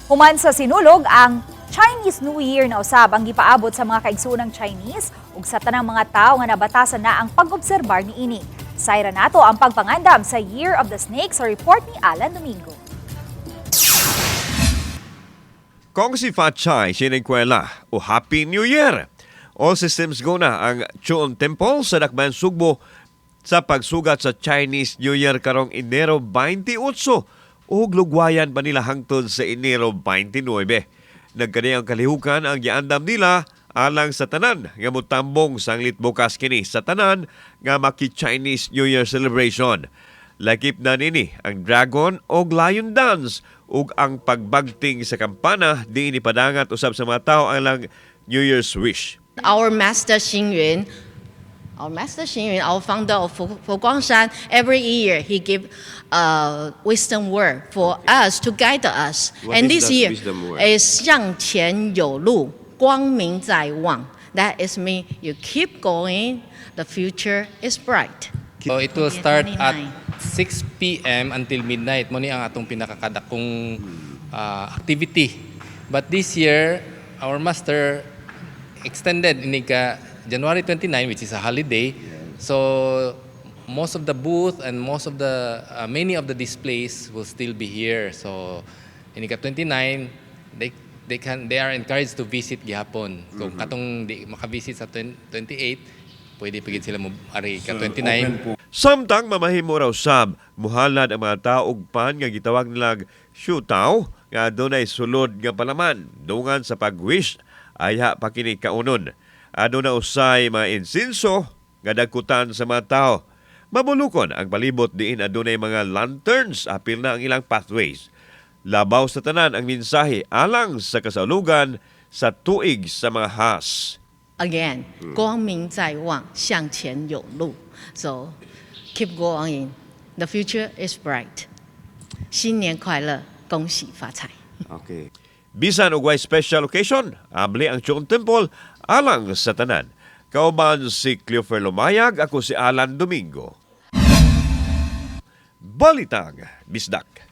Human sa Sinulog, ang Chinese New Year na usab ang gipaabot sa mga kaigsuonang Chinese ug sa tanang mga tawo nga nabatasan na ang pag-obserbar niini. Sayra nato ang pagpangandam sa Year of the Snake sa report ni Alan Domingo. Gong Xi Fa Cai, 新年快乐 o Happy New Year! All systems go na ang Chuon Temple sa Dakbayan Sugbo sa pagsugat sa Chinese New Year karong Enero 28 ug lugwayan pa nila hangtod sa Enero 29. Nagkani ang kalihukan ang giandam nila alang sa tanan nga motambong sanglit bukas kini sa tanan nga maki-Chinese New Year celebration. Lakip na nini ang Dragon og Lion Dance ug ang pagbagting sa kampana diin ipadangat usab sa mga tao ang New Year's wish. Our Master Xing Yun, our Master Xing Yun, our founder of Fo Guangshan, every year he give a wisdom word for us to guide us. What And is this that year wisdom word? is 向前有路，光明在望. That is mean you keep going, the future is bright. So it will start at 29. 6 p.m. until midnight. Mao ni ang atong pinakakadakong activity. But this year, our master extended ini ka January 29, which is a holiday. So most of the booth and most of the many of the displays will still be here. So ini ka 29, they are encouraged to visit gihapon. Kung katong di maka-visit sa 20 28, pwede pa gid sila mo ari ka 29. Samtang mamahimo raw sab muhalad ang mga tao og pan nga gitawag nilag siu tau nga adunay sulod nga palaman dungan sa pag-wish ayha pa kini kaunon. Aduna usay mga insinso nga dagkutan sa mga tao. Mabulukon ang palibot diin adunay mga lanterns, apil na ang ilang pathways. Labaw sa tanan ang mensahe alang sa kasaulugan sa tuig sa mga has. Again, 光明在望，向前有路. So keep going. The future is bright. 新年快乐，恭喜发财。 Okay. Bisan og way special occasion, abli ang Chuon Temple alang sa tanan. Kauban si Cleofer Lumayag, ako si Alan Domingo. Balitang Bisdak.